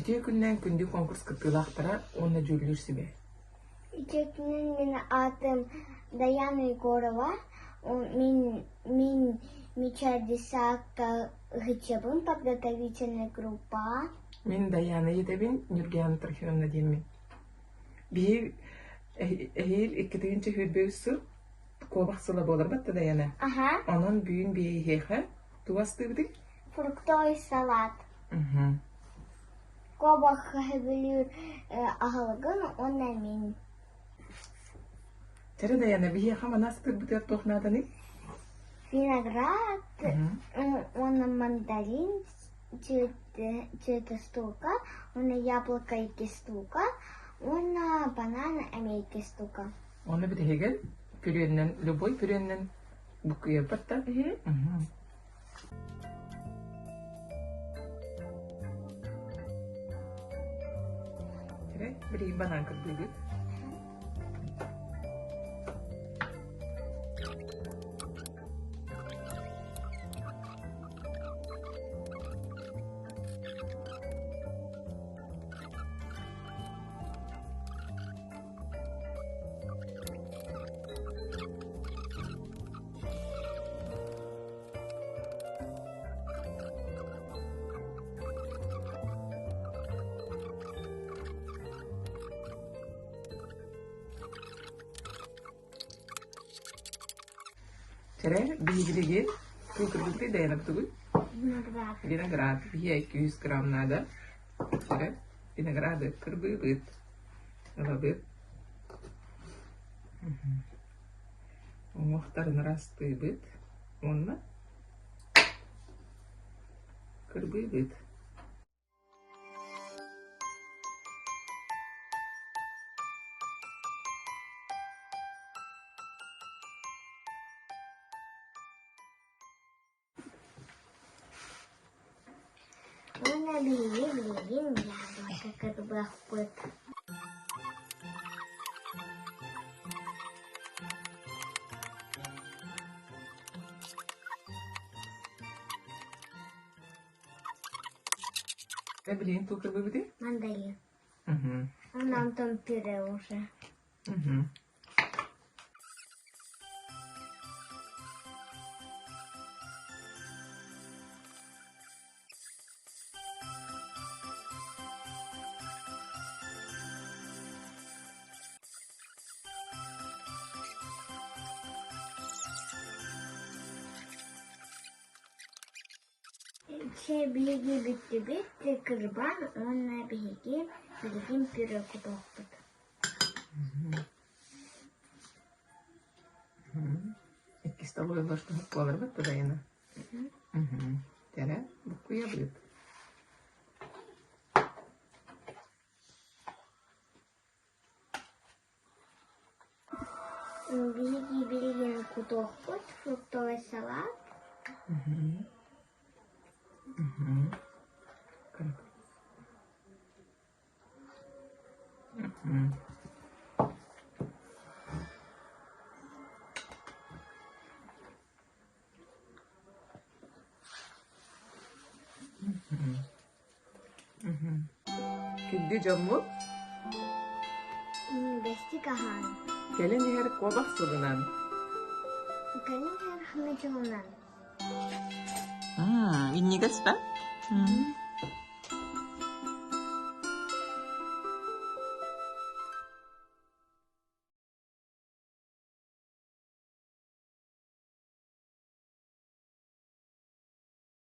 Үтүө күнүнэн күндү конкурс кыттыылаахтара уонна дьүүллүүр сүбэ. Үтүө күнүнэн мин аатым Даяна Егорова. Мин мин Мичардисакка ыһыччабын подготовительная группаҕа. Мин Даяна иэтэбин, Нюргиана Трофимовна диэммин. Биһи эһиил 2023 сыл куобах сыла буолар батта Даяна. Аха. Онон бүгүн биһиэхэ тугу астыыбытый? Фруктовый салат. Куобах сөбүлүүр аһылыгын уонна мин. Чэрэ Даяна, биһиэхэ маны астыырбытыгар туох нааданый? Виноград уонна мандарин цвета штука, уонна яблоко икки штука, уонна банан эмиэ икки штука. Уонна бүтэһигэр пюреннэн, любой пюреннэн буккуйарбат да? Чэ, билигин банан кырбыыбыт. Чэрэ, биһигилигин кыыкырбытый даянабытыгый? Виноград. Виноград. Биһиэ 200 грамм наада. Чэрэ, винограды кырбыыбыт. Ылабыт. Уҥуохтарын ырастыыбыт уонна кырбыыбыт. Уонна биһиги билигин яблоко кырбыахпыт. Билигин туох кырбыыбытый? Мандарин. Уонна онтон пюре уже. Чэ биһиги бүттүбүт, кырбаан уонна биһиги билигин пюре кутуохпут. Икки столовой ложка буоларбыт тудайына. Тэрэ буккуйабыт. Биһиги билигин кутуохпут фруктовый салат. Күндү дьоммут Бэстик аһаан. Кэлэн иһэр куобах сылынан. Кэлэн иһэр ханна дьылынан. Минньигэс да?